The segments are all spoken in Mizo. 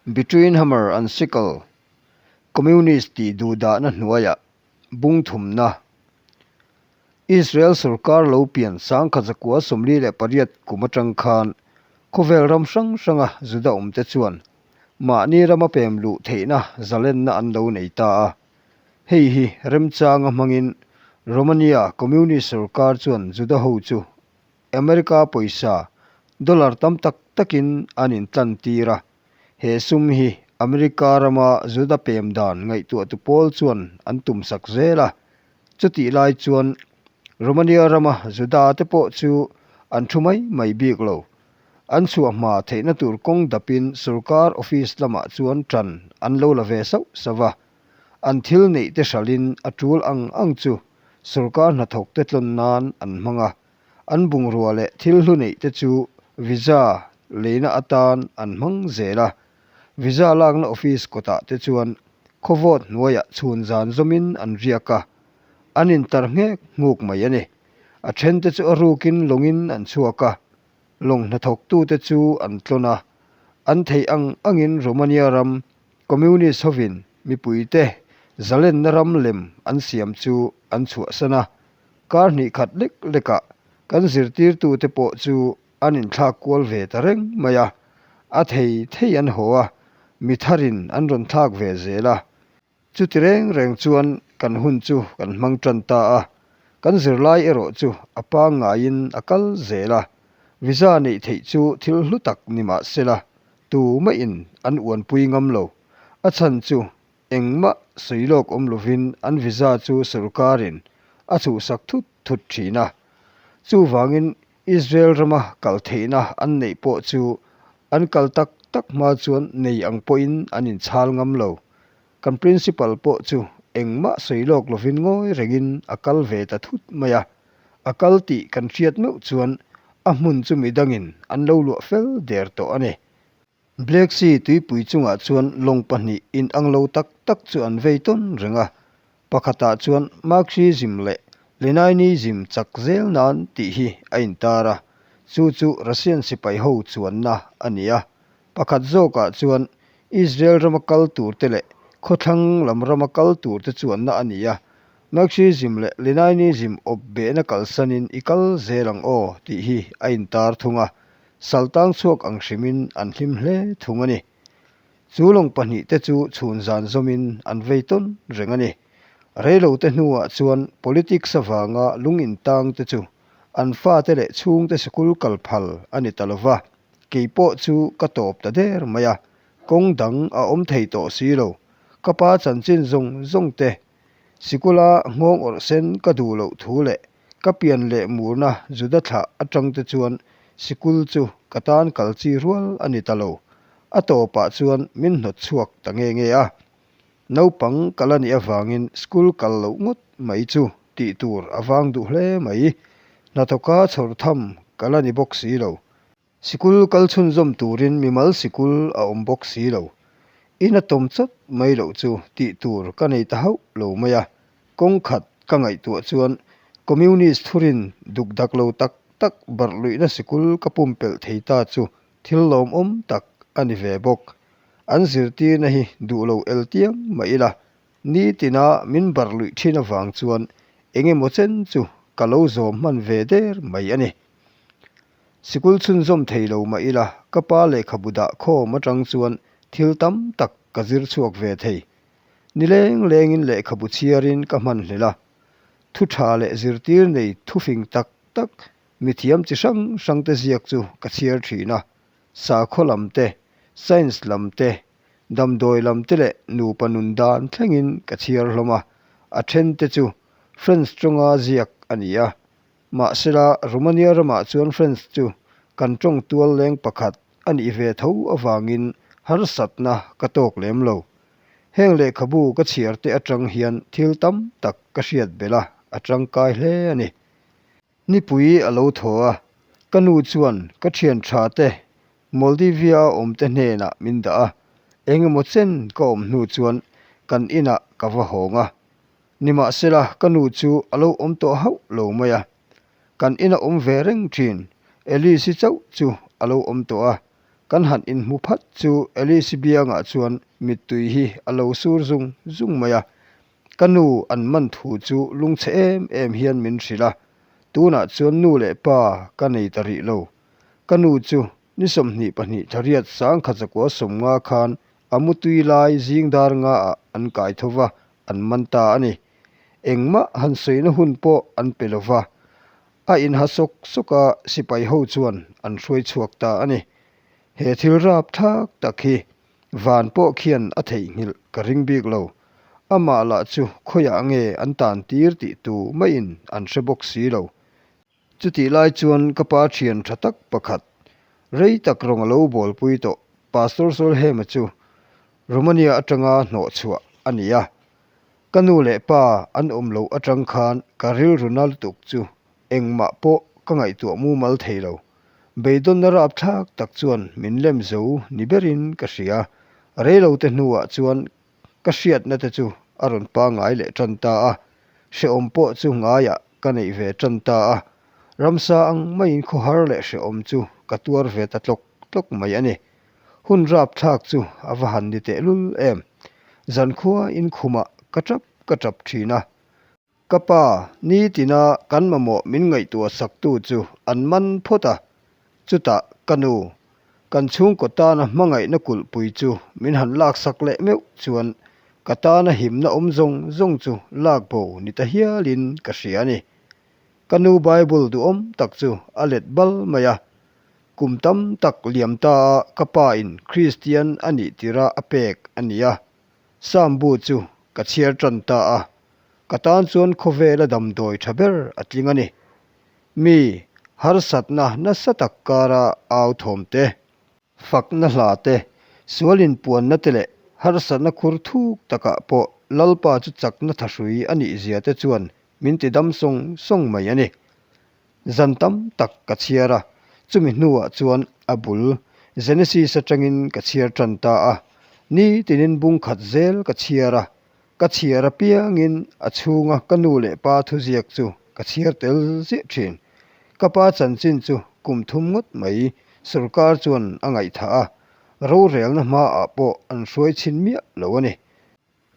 Between Hammer and Sickle, Communist tih duhdahna hnuaiah bung thumna, Israel sorkar lo pian 1948 kum atang khan khawvel ram hrang hranga Juda awmte chuan mahni rama pem luh theihna zalenna an lo nei ta a. Hei hi remchanga hmangin Romania Communist sorkar chuan Juda ho chu America pawisa dollar tam tak takin an intlan tir a, he sum hi America rama Juda pem dan ngaihtuahtu pawl chuan an tumsak zel a. Chutih lai chuan Romania rama Juda te pawh chu an thu mai mai bik lo. An chhuah hma theihna tur kawng dapin sorkar office lamah chuan ṭan an lo la ve sauh sauh a. An thil neih te hralhin a ṭul ang ang chu sorkar hnathawkte tlawn nan an hmang a. An bungrua leh thil hlu neih te chu visa leina atan an hmang zel a. Visa lakna office kawtah te chuan khawvawt hnuaiah chhun zan zawmin an riak a, an intar nghek nghuk mai a ni. A thente chu a rukin lawngin an chhuak a, lawng hnathawktute chu an tlawn a, an theih ang angin Romania ram Communist hovin mipuite zalenna ram lem an siam chu an chhuahsan a, kar hnih khat lek lekah kan zirtirtute pawh chu An inthlak kual ve ta reng mai a, a thei thei an haw a, mi tharin an rawn thlak ve zel a. Chuti reng reng chuan kan hun chu kan hmang tan ta a, kan zirlai erawh chu a pangngaiin a kal zel a. Visa neih theih chu thil hlu tak ni mah sela, tumahin an uanpui ngam lo. A chhan chu engmah sawi lawk awm lovin an visa chu sorkarin a chhuhsak thut thut thin a. Chuvangin Israel rama kal theihna an neih pawh chu an kal tak tak hma chuan nei ang pawhin an inchhal ngam lo. Kan principal pawh chu engmah sawi lawk lovin ngawi rengin a kal ve ta thut mai a. A kal tih kan hriat meuh chuan a hmun chu midangin an lo luah fel der tawh a ni. Black Sea tuipui chungah chuan lawng pahnih inang lo tak tak chu an vei tawn reng a, pakhatah chuan Marxism leh Leninism chak zel nan tih hi a intar a, chu chu Russian sipai ho chuanna a ni a. Pakhat zawkah chuan Israel rama kal turte leh khawthlang lam rama kal turte chuanna a ni a, Marxism leh Leninism awp behna kalsanin i kal zel ang aw tih hi a intar thung a. Saltang chhuak ang hrimin an hlim hle thung a ni. Chu lawng pahnihte chu chhun zan zawmin an vei tawn reng a ni. Reilote hnuah chuan politics avanga lung intangte chu an fate leh chhungte sikul kal phal a ni ta lova, kei pawh chu ka tawp ta der mai a, kawng dang a awm thei tawh si lo. Ka pa chanchin zawng zawngte sikula nghawng awrh sen ka duh loh thu leh Ka pian leh murna Juda thlah atang te chuan sikul chu ka tan kal chi rual a ni ta lo. A tawpah chuan min hnawt chhuak ta nge nge a. Naupang kal a nih avangin school kal loh ngawt mai chu tih tur a vang duh hle mai. Hnathawka chhawr tham kal a ni bawk si lo. Sikul kal chhunzawm turin mimal sikul a awm bawk si lo. In a tawm chawt mai loh chu tih tur ka nei ta hauh lo mai a. Kawng khat ka ngaihtuah chuan Communist thurin duk dak lo tak tak barh luihna sikul ka pumpelh thei ta chu thil lawmawm tak a ni ve bawk. An zirtirna hi duh lo el tiang mah ila nitina min barh luih thin avang chuan eng emaw chen chu ka lo zawm hman ve der mai a ni. Sikul chhunzawm thei lo mah ila, ka pa lehkhabu dah khawm atang chuan thil tam tak ka zir chhuak ve thei. Ni leng lengin lehkhabu chhiarin ka hman hlel a, thu tha leh zirtir nei thufing tak tak mithiam chi hrang hrangte ziak chu ka chhiar thin a, sakhaw lam te, science lam te, damdawi lam te leh nupa nun dan thlengin ka chhiar hlawm a, a thente chu French tawnga ziak a ni a, Mahsela, Romania ramah chuan French chu kan tawng tual leng pakhat a nih ve tho avangin harsatna ka tawk lem lo. Heng lehkhabu ka chhiar te atang hian thil tam tak ka hriat belh a, a tangkai hle a ni. Nipui a lo thaw a, ka nu chuan ka thian tha te Moldivia a awm te hnenah min dah a, engemaw chen ka awm hnu chuan kan inah ka va hawng a, Nimahsela, ka nu chu a lo awm tawh hauh lo mai a, kan ina awm ve reng thin Alice-i chauh chu a lo awm tawh a. Kan han inhmu phat chu Alice biangah chuan mittui hi a lo sur zung zung mai a. Ka nu an man thu chu lungchhe em em hian min hrilh a, tunah chuan nu leh pa ka nei ta rih lo. Ka nu chu ni 22 thariat 1950 khan a mutui lai zing dar ngaah an kai tho va, an man ta a ni. Engmah han sawina hun pawh an pe lo va, a inha sawk sawk a, sipai ho chuan an hruai chhuak ta a ni. He thil rap thak tak hi van pawh khian a theihnghilh ka ring bik lo. Amah lah chu khawiah nge an tan tir tih tu maiin an hre bawk si lo. Chutih lai chuan ka pa thian tha tak pakhat, rei tak rawng a lo bawlpui tawh Pastor Solhema chu Romania atanga hnawh chhuah a ni a. Ka nu leh pa an awm loh atang khan ka rilru na lutuk chu engmah pawh ka ngaihtuah mumal thei lo. Beidawnna rapthlak tak chuan min lem zo ni berin ka hria. Reilote hnuah chuan ka hriatna te chu a rawn pangngai leh tan ta a, hrehawm pawh chu ngaiah ka neih ve tan ta a. Ramsa ang maiin khawhar leh hrehawm chu ka tuar ve ta tlawk tlawk mai a ni. Hun rapthlak chu a va han ni tehlul em. Zankhua inkhumah ka tap ka tap thin a. Ka pa, nitina kan mamawh min ngaihtuah saktu chu an man phawt a, chutah ka nu, kan chhungkaw tana hmangaihna kulhpui chu min han laksak leh meuh chuan ka tana himna awm zawng zawng chu lak bo ni ta hialin ka hria a ni. Ka nu Bible duhawm tak chu a let bal mai a, kum tam tak liam ta a ka pa in Kristian a nih tirha a pek a ni a. Sam bu chu ka chhiar tan ta a, ka tan chuan khawvela damdawi tha ber a tling a ni. Mi harsatna nasa tak kara au thawm te, fakna hla te, sual inpuanna te leh harsatna khur thuk takah pawh Lalpa chu chakna thahrui a nih zia te chuan min ti dam sawng sawng mai a ni. Zan tam tak ka chhiar a, chumi hnuah chuan a bul Genesis atangin ka chhiar tan ta a. Ni tinin bung khat zel ka chhiar a, ka chhiar apiangin a chhunga ka nu leh pa thuziak chu ka chhiar tel ziah thin. Ka pa chanchin chu kum thum ngawt mai sorkar chuan a ngaihthah a, rorelna hmaah pawh an hruai chhin miah lo a ni.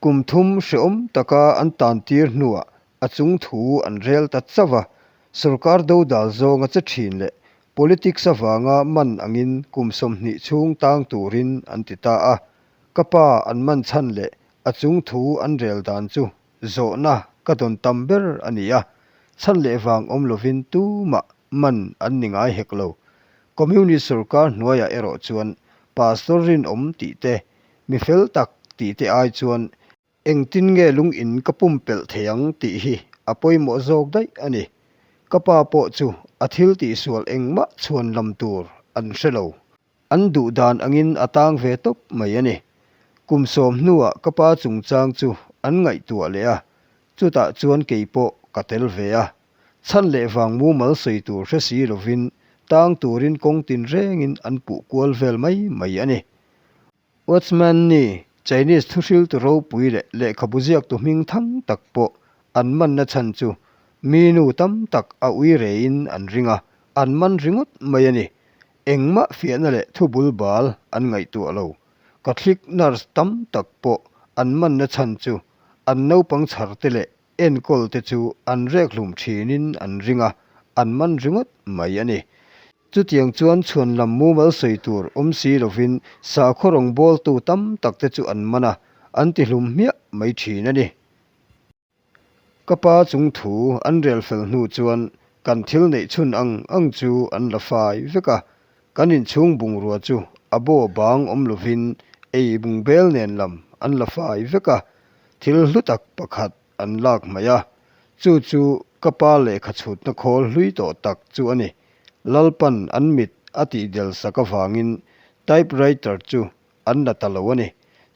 Kum thum hrehawm taka an tantir hnuah a chung thu an rel ta chauh a, sorkar dodal zawnga che thin leh politics avanga man angin kum 20 chhung tang turin an ti ta a. Ka pa an man chhan leh a chung thu an rel dan chu zawhna ka dawn tam ber a ni a, chhan leh vang awm lovin tumah man an ni ngai hek lo. Communist sorkar hnuaiah erawh chuan Pastor rinawm tih te Mi fel tak tih te ai chuan engtin nge lung in ka pumpelh thei ang tih hi a pawimawh zawk daih a ni. Ka pa pawh chu a thil tihsual engmah chhuan lam tur an hre lo. An duh dan angin a tang ve tawp mai a ni. Kum 10 hnuah ka pa chungchang chu an ngaihtuah leh a, chutah chuan kei pawh ka tel ve a. Chhan leh vang mumal sawi tur hre si lovin tang turin kawng tinrengin an puh kual vel mai mai a ni. Watchman Nee, Chinese thuhriltu ropui leh lehkhabu ziaktu hming thang tak pawh an manna chhan chu mi nu tam tak a ui reiin an ring a, an man ringawt mai a ni. Engmah fiahna leh thu bul bal an ngaihtuah lo. Catholic nurse tam tak pawh an manna chhan chu an naupang chhar te leh enkawl te chu an rek hlum thinin an ring a, an man ringawt mai a ni. Chutiang chuan chhuan lam mumal sawi tur awm si lovin sakhaw rawngbawltu tam tak te chu an man a, an ti hlum hmiah mai thin a ni. Ka pa chung thu an rel fel hnu chuan kan thil neih chhun ang ang chu an la fai vek a, kan inchhung bungrua chu a baw bang awm lovin ei bungbel nen lam an la fai vek a, thil hlu tak pakhat an lak hmaih a, chu chu ka pa lehkha chhutna khawl hlui tawh tak chu a ni. Lalpan an mit a tihdel sak avangin typewriter chu an la ta lo a ni.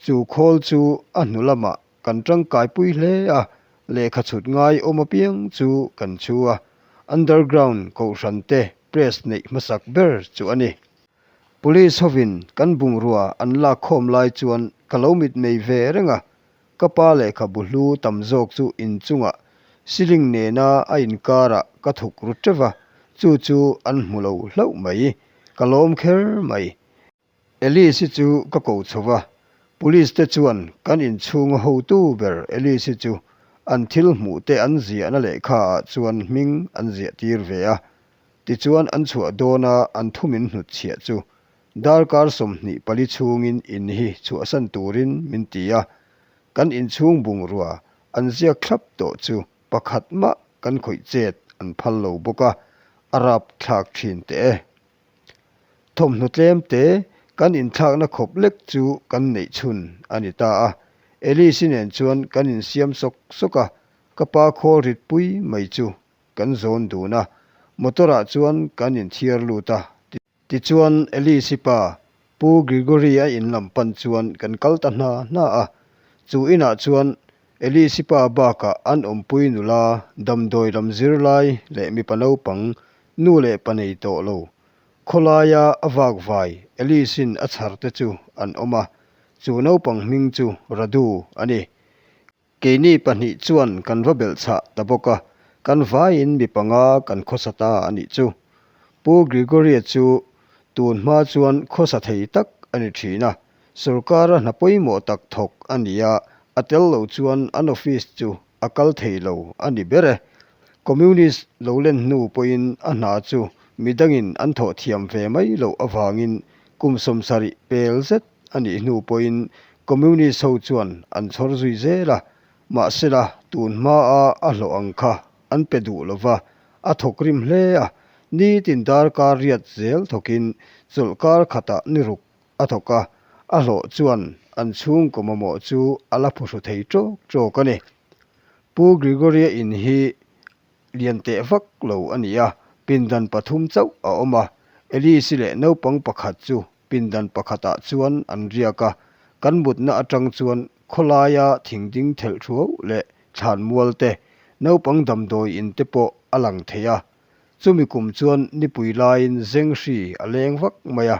Chu khawl chu a hnu lamah kan tangkaipui hle a, lehkha chhut ngai awm apiang chu kan chhu a, underground kohhran te press neih hmasak ber chu a ni. Police hovin kan bungrua an lak khawm lai chuan ka lo mitmei ve reng a, Ka pa lehkhabu hlu tam zawk chu inchungah ceiling nena a inkarah ka thuk ru teuh va, chu chu an hmu lo hlauh mai. Ka lawm kher mai. Alice-i chu ka ko chho va, Police te chuan kan inchhunga hotu ber Alice-i chu an thil hmuh te an ziahna lehkha ah chuan hming an ziah tir ve a. Tichuan an chhuah dawna an thu min hnutchhiah chu darkar 24 chhungin in hi chhuahsan turin min ti a, kan inchhung bungrua an ziak thlap tawh chu pakhat mah kan khawih chet an phal lo bawk a, a rapthlak thin teh e. Thawmhnaw tlem te kan inthlakna khawp lek chu kan neih chhun a ni ta a, Alice-i nen chuan kan insiam sawk sawk a, ka pa khawl rit pui mai chu kan zawn dun a, motor ah chuan kan inthiar lut a. Tichuan Alice-i pa Pu Gregory-a in lam pan chuan kan kal ta hna hna a, chu inah chuan Alice-i pa bakah an awmpui nula damdawi lam zirlai leh mipa naupang Nu leh pa nei tawh lo. Khawlaia a vak vai Alice-in a chhar te chu an awm a, chu naupang hming chu Radu a ni. Keini pahnih chuan kan va belh chhah ta bawk a, kan vaiin mi panga kan khawsa ta a nih chu. Pu Grigoria chu tun hma chuan khawsa thei tak a ni thin a, sorkara hna pawimawh tak thawk a ni a, a tel lo chuan an office chu a kal thei lo a ni ber e. Communist lo len hnu pawhin a hna chu midangin an thawh thiam ve mai loh avangin kum 70 pel zet a nih hnu pawhin Communist ho chuan an chhawr zui zel a, mahsela tun hmaa a hlawh ang kha an pe duh lo va, a thawk rim hle a, nitin darkar riat zel thawkin chawlhkar khatah ni ruk a thawk a, a hlawh chuan an chhungkaw mamawh chu a la phuhru thei ṭawk ṭawk a ni. Pu Grigoria in hi lian teh vak lo a ni a, pindan pathum chauh a awm a, Alice-i leh naupang pakhat chu pindan pakhatah chuan an riak a, kan mutna aṭang chuan khawlaia thingding thelh thuau leh thlanmual te, naupang damdawi in te pawh a lang thei a, Chumi kum chuan nipui laiin Zenghri a leng vak mai a,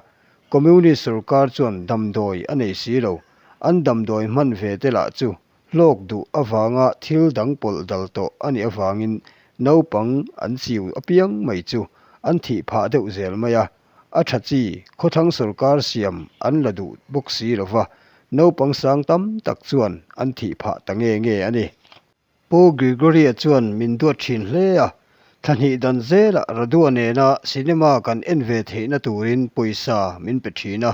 Communist sorkar chuan damdawi a nei si lo. An damdawi hman ve te lah chu hlawk duh avanga thil dang pawlh dal tawh a nih avangin naupang an chiu apiang mai chu an thih phah deuh zel mai a. A tha chi khawthlang sorkar siam an la duh bawk si lo va, naupang sang tam tak chuan an thih phah ta nge nge a ni. Pu Gregory-a chuan min duat thin hle a, thla hnih dan zelah Radua nena cinema kan en ve theihna turin pawisa min pe thin a,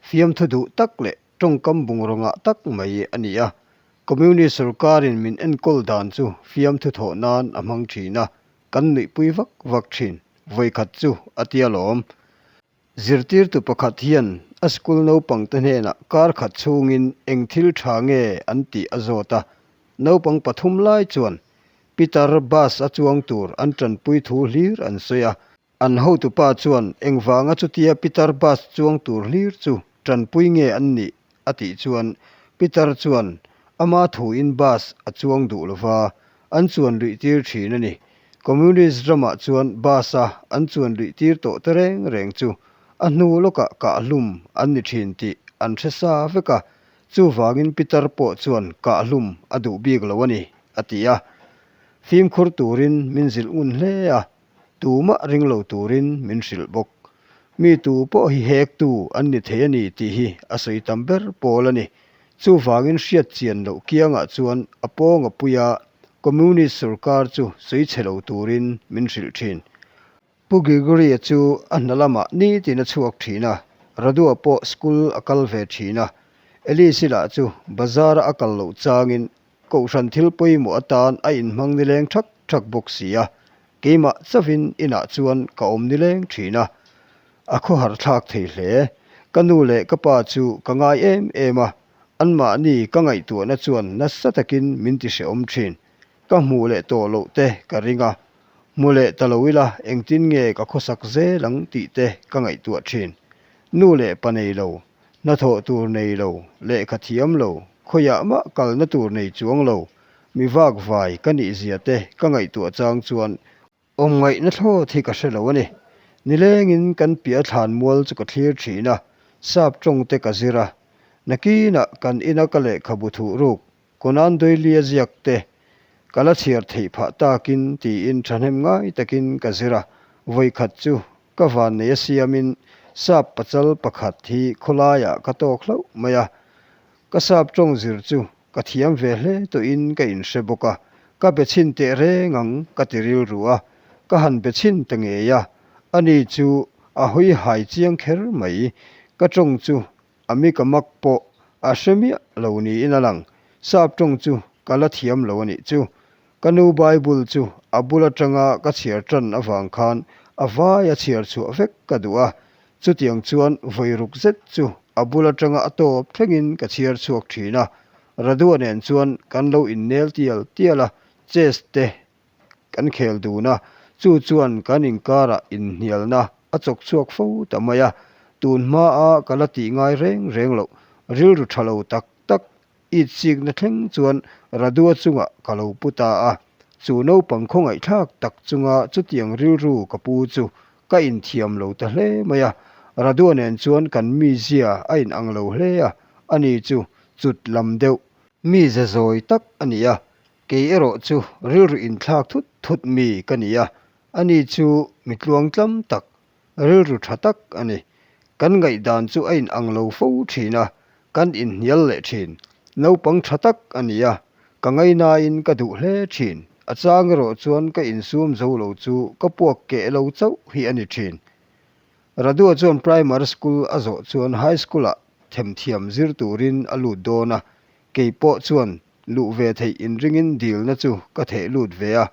fiamthu duh tak leh tawngkam bungraw ngah tak mai a ni a. Communist sorkarin min enkawl dan chu fiamthu thawh nan a hmang thin a, kan nuihpui vak vak thin, vawikhat chu a tia lawm. Zirtirtu pakhat hian a school naupangte hnenah kar khat chhungin eng thil tha nge an tih a zawt a, naupang pathum lai chuan Peter bus a chuang tur an tanpui thu hlir an sawi a. An hotupa chuan engvanga chutia Peter bus chuang tur hlir chu tanpui nge an nih a tih chuan Peter chuan ama thuin bus a chuang duh lova an chuan luih tir thin a ni. Communist ramah chuan bus a an chuan luih tir tawh te reng reng chu a hnu lawkah kahhlum an ni thin tih an hre sa vek a, chuvangin Peter pawh chuan kahhlum a duh bik lo a ni, a ti a. Fimkhur turin min zilh ngun hle a, tumah ring lo turin min hrilh bawk. Mi tu pawh hi hektu an ni thei a ni tih hi a sawi tam ber pawl a ni. Chuvangin hriat chian loh kiangah chuan a pawnga puia Communist sorkar chu sawi chhe lo turin min hrilh thin. Pu Gregory-a chu a hna lamah nitin a chhuak thin a, Radua pawh school a kal ve thin a. Alice-i lah chu bazar-a a kal loh changin Kohhran thil pawimawh atan a inhmang nileng thak thak bawk si a, keimah chauhin inah chuan ka awm nileng thin a, a khawhar thlak thei hle. Ka nu leh ka pa chu ka ngai em em a, anmahni ka ngaihtuahna chuan nasa takin min ti hrehawm thin. Ka hmuh leh tawh loh te ka ring a, hmu leh ta lo ila engtin nge ka khawsak zel ang tih te ka ngaihtuah thin. Nu leh pa nei lo, Hnathawh tur nei lo, lehkha thiam lo, khawiah mah kalna tur nei chuang lo, mi vak vai ka nih zia te ka ngaihtuah chang chuan awm ngaihna thlawt hi ka hre lo a ni. Nilengin kan piah thlan mual chu ka thlir thin a, sap tawng te ka zir a. Nakinah kan ina ka lehkhabu thuh ruk Conan Doyle-a ziak te ka la chhiar theih phah takin tiin thahnem ngai takin ka zir a, vawikhat chu ka vannei a siamin Sap pachal pakhat hi khawlaiah ka tawk hlauh mai a, ka sap tawng zir chu ka thiam ve hle tawhin ka inhre bawk a, ka be chhin teh reng ang ka ti rilru a, ka han be chhin ta ngei a, ani chu a hawi hai chiang kher mai, ka tawng chu a mi ka mak pawh a hre miah lo niin a lang, sap tawng chu ka la thiam lo a nih chu. Ka nu Bible chu a bul atanga ka chhiar tan avang khan a vai a chhiar chhuah vek ka duh a, chutiang chuan vawi ruk zet chu a bul atanga a tawp thlengin ka chhiar chhuak thin a, Radua nen chuan kan lo innel tial tial a, chess te kan khel dun a, chu chuan kan inkarah inhnialna a chawk chhuak fo ta mai a, tun hmaa ka la tih ngai reng reng loh rilru tha lo tak tak itsikna thleng chuan Radua chungah ka lo pu ta a, chu naupang khawngaihthlak tak chunga chutiang rilru ka pu chu ka inthiam lo ta hle mai a, Radua nen chuan kan mizia a inang lo hle a, ani chu cut lam deuh mize zawi tak a ni a, Kei erawh chu rilru inthlak thut thut mi ka ni a, ani chu mi tluangtlam tak, rilru tha tak a ni. Kan ngaihdan chu a inang lo fo thin a, kan inhnial leh thin. Naupang tha tak a ni a, ka ngainain ka duh hle thin. A chang erawh chuan ka insum zo lo chu ka puak keh lo chauh hi a ni thin. Radua chuan primary school a zawh chuan high school-ah themthiam zir turin a lut dawn a, kei pawh chuan Luh ve theih inringin dilna chu ka theh lut ve a,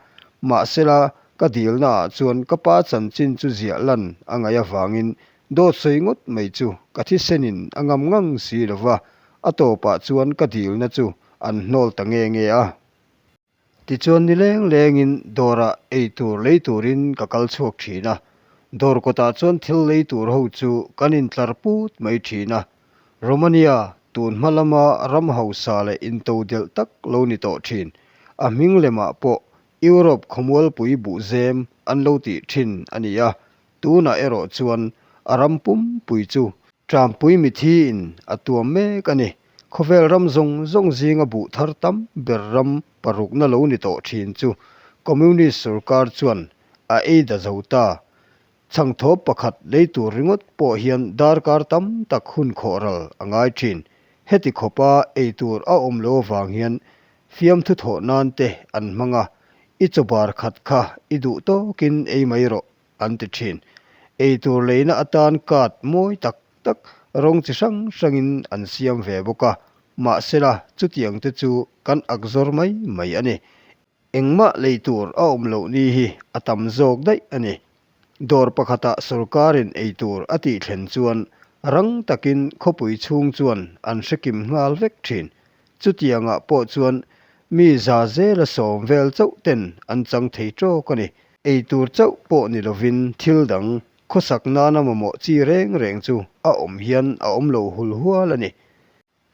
mahsela ka dilnaah chuan ka pa chanchin chu ziah lan a ngaih avangin dawt sawi ngawt mai chu ka thisenin a ngam ngang si lo va, a tawpah chuan ka dilna chu an hnawl ta nge nge a. Tichuan ni leng lengin dawrah ei tur lei turin ka kal chhuak thin a, dawr kawtah chuan thil lei tur ho chu kan intlar put mai thin a, Romania, tun hma lama ram hausa leh intodelh tak lo ni tawh thin. A hming lemah pawh Europe khawmualpui buhzem an lo tih thin a ni a, tunah erawh chuan a ram pumpui chu Trampui mithiin a tuam mek a ni. Khawvel ram zawng zawng zinga buh thar tam ber ram parukna lo ni tawh thin chu Communist sorkar chuan a ei da zo ta. Chhangthawp pakhat lei tur ringawt pawh hian darkar tam tak hun khawh ral a ngai thin. Heti khawpa ei tur a awm lo avang hian fiamthu thawh nan te an hmang a, i chaw bar khat kha i duh tawkin ei mai rawh an ti thin. Ei tur leina atan card mawi tak tak rawng chi hrang hrangin an siam ve bawk a, mahsela chutiang te chu kan ak zawr mai mai a ni. Engmah lei tur a awm loh ni hi a tam zawk daih a ni. Dawr pakhatah sorkarin ei tur a tih thlen chuan rang takin khawpui chhung chuan an hre kim nghal vek thin. Chutiangah pawh chuan mi za zela sawm vel chauh ten an chang thei tawk a ni. Ei tur chauh pawh ni lovin thil dang khawsak nana mamawh chi reng reng chu a awm hian a awm lo hul hual a ni.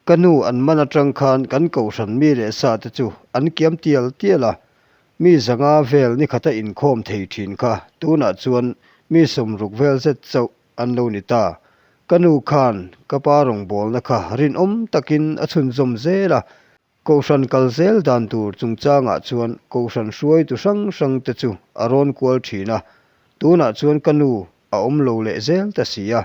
Ka nu an man atang khan kan kohhran mi leh sa te chu an kiam tial tial a, mi zanga vel ni khata inkhawm thei thin kha tunah chuan mi sawmruk vel zet chauh an lo ni ta. Ka nu khan ka pa rawngbawlna kha rinawm takin a chhunzawm zel a, kohhran kal zel dan tur chungchangah chuan kohhran hruaitu hrang hrang te chu a rawn kual thin a, tunah chuan ka nu a awm lo leh zel ta si a,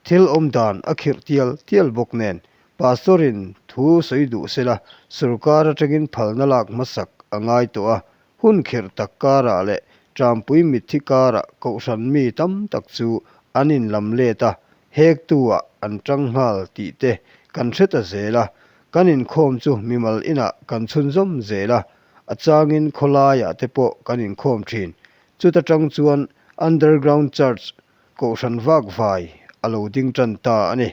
thil awm dan a khirh tial tial bawk nen Pastor-in thu sawi duh sela sorkar atangin phalna lak hmasak a ngai tawh a, hun khirh tak karah leh Trampui mitthi karah kohhran mi tam tak chu an inlam let a, hektu-ah an tang nghal tih te kan hre ta zel a, kan inkhawm chu mimal inah kan chhunzawm zel a, a changin khawlaiah te pawh kan inkhawm thin. Chuta tang chuan Underground Church kohhran vak vai a lo ding tan ta a ni.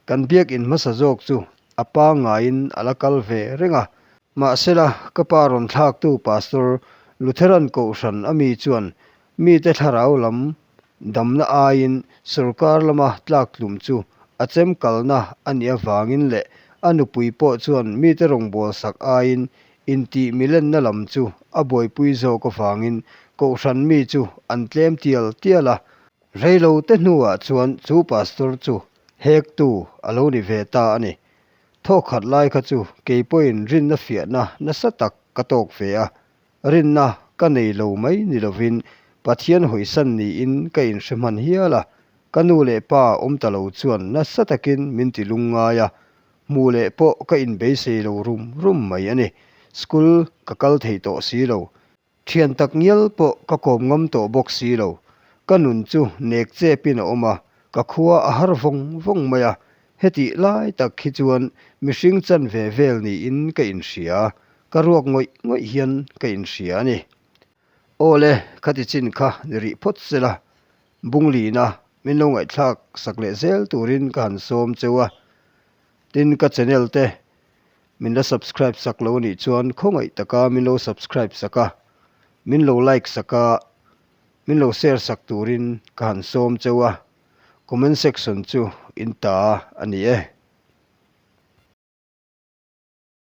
Kan biakinn hmasa zawk chu a pangngaiin a la kal ve reng a. Mahsela, ka pa rawn thlaktu Pastor Lutheran kohhran a mi chuan mite thlarau lam damna aiin sorkar lama tlak tlum chu a chem kalna a nih avangin leh a nupui pawh chuan mite rawngbawlsak aiin Intih milenna lam chu a buaipui zawk avangin kohhran mi chu an tlem tial tial a. Reilote hnuah chuan chu pastor chu hektu a lo ni ve ta a ni. Thawkkhat lai kha chu kei pawhin rinna fiahna nasa tak ka tawk ve a. Rinna ka nei lo mai ni lovin Pathian hawisan niin ka inhre hman hial a. Ka nu leh pa awm ta lo chuan nasa takin min ti lungngai a, hmuh leh pawh ka inbeisei lo rum rum mai a ni. School ka kal thei tawh si lo. Thian tak ngial pawh ka kawm ngam tawh bawk si lo. Ka nun chu nek chepin a awm a, ka khua a har vawng vawng mai a. Hetih lai tak hi chuan mihring chanve vel niin ka inhria, ka ruak ngawih ngawih hian ka inhria a ni. Aw le, khati chin kha ni rih phawt se la, Bunglina min lo ngaihthlak sak leh zel turin ka han sawm cheu a. Tin, ka channel te min la subscribe sak lo anih chuan khawngaih taka min lo subscribe sak a, min lo like sak a, min lo share sak turin ka han sawm cheu a. Comment section chu in ta a ni e.